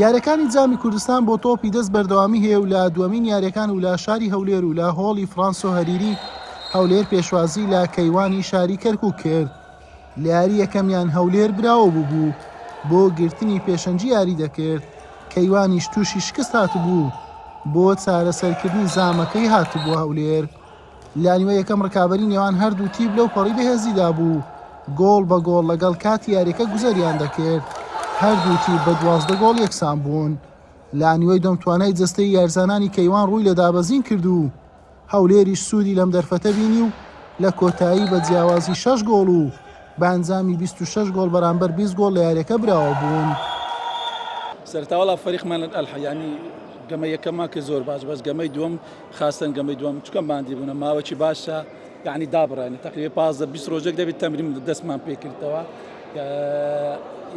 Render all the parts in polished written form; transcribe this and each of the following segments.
یاریەکانی جامی کوردستان بۆ تۆپی دەست بەردەوامی هەیە و لە دووەمین یاریەکان و لە شاری هەولێر و لە هۆڵی فرانسۆ هەریری هەولێر پێشوازی لە کەیوانی شاری کەرکوک کرد. لە یاری یەکەمیان هەولێر براوە بووبوو بۆ گرتنی پێشەنگی یاری دەکرد، کەیوانیش تووشی شکست هاتبوو بۆ چارەسەرکردنی زامەکەی هاتبووە هەولێر. لە نیوەی یەکەم ڕکابەری نێوان هەردوو تیپ لەو پەڕی بەهێزیدا بوو، گۆڵ بە گۆڵ لەگەڵ کاتی یاریەکە گوزەریان دەکرد، هەردوو تیپ بە 12 گۆڵ یەکسان بوون. لە نیوەی دووەم توانای جەستەیی یارزانانی کەیوان ڕووی لە دابەزین کرد و هەولێریش سوودی لەم دەرفەتە بینی و لە کۆتایی بە جیاوازی شەش گۆڵ و بە ئەنجامی 26 گۆڵ بەرامبەر 20 گۆڵ لە یاریەکە براوە بوون. سەرەتا وەڵا فەریقمان ئەلح یانی گەمە یەکەممان کرد زۆر باش بەس گەمەی دووەم خاستەن گەمەی دووەم چکە ماندی بوونە ماوەکی باشە یعنی دابڕێنە تقریبا 15 20 ڕۆژێک دەبێت تەمرین دەستمان پێکردەوە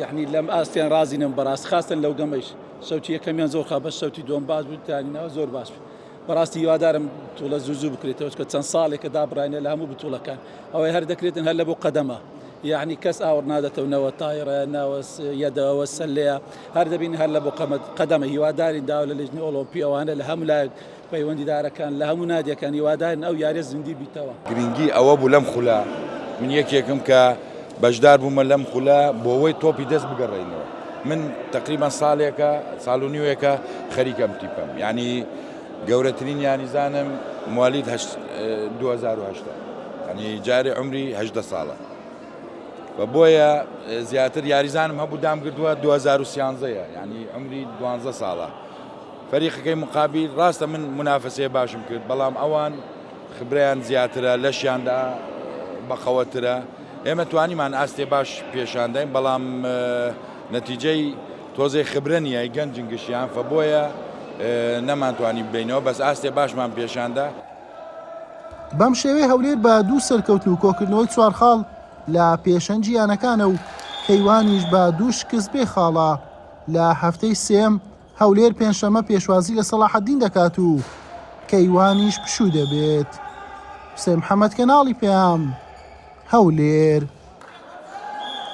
یعنی لەم ئاستیان ڕازی نم بەڕاست خاستن لەو گەمەیش شەوتی یەکەمیان زۆر خا بەس شەوتی دووەم باش بوو تانینەوە زۆر باش بوو بەڕاستی هیوادارم بتوڵە زوو زوو بکرێتەوە چکە چەند ساڵێکە دابڕاینە لە هەموو بتوڵەکان ئەوەی هەر دەکرێتن هەر لە بۆ قەدەمە یعنی کەس ئاوڕ نادەتەوە نەوە تایڕە ناوە یەدەوە سەلەیە هەر دەبین هەر لە بۆ قەمەت قەدەمە هیوادارین داوا لە لێژنەی ئۆڵۆمپی ئەوانە لە هەموو لایەک پەیوەندیدارەکان لە هەموو نادیەکان هیوادارین ئەو یاریە زیندی بیتەوە. گرنگی ئەوە بوو لەم خولە من یەکێکم کە بەشدار بوومە لەم خولە بۆوەی تۆپی دەست بگەڕێینەوە من تقریبا ساڵێکە ساڵ و نیوێکە خەریکەم تیپم یعنی گەورەترین یاریزانم موالید 2008 ینی جارێ عمری هەدە ساڵە و بۆیە زیاتر یاریزانم هەبوو دامگردووە 2013 ینی عمری دوانزە ساڵە فەریقەکەی مقابل ڕاستە من منافەسەیە باشم کرد بەڵام ئەوان خبرەیان زیاترە لەشیاندا بەقەوەترە ئێمە توانیمان ئاستێ باش پێشانداین بەڵام نەتیجەی تۆزێ خبرە نییە گەنجن گشتیان فە بۆیە نەمانتوانی بینەوە بەس ئاستێ باشمان پێشاندا. بەم شێوەیە هەولێر بە دوو سەرکەوتن و کۆکردنەوەی چوار خاڵ لە پێشەنگی یانەکانە و کەیوانیش بە دوو شکست بێ خاڵە لە هەفتەی سێیەم هەولێر پێنجشەممە پێشوازی لە سەڵاحەدین دەکات و کەیوانیش پشوو دەبێت. حوسێن محەمەد کەناڵی پەیام، هەولێر.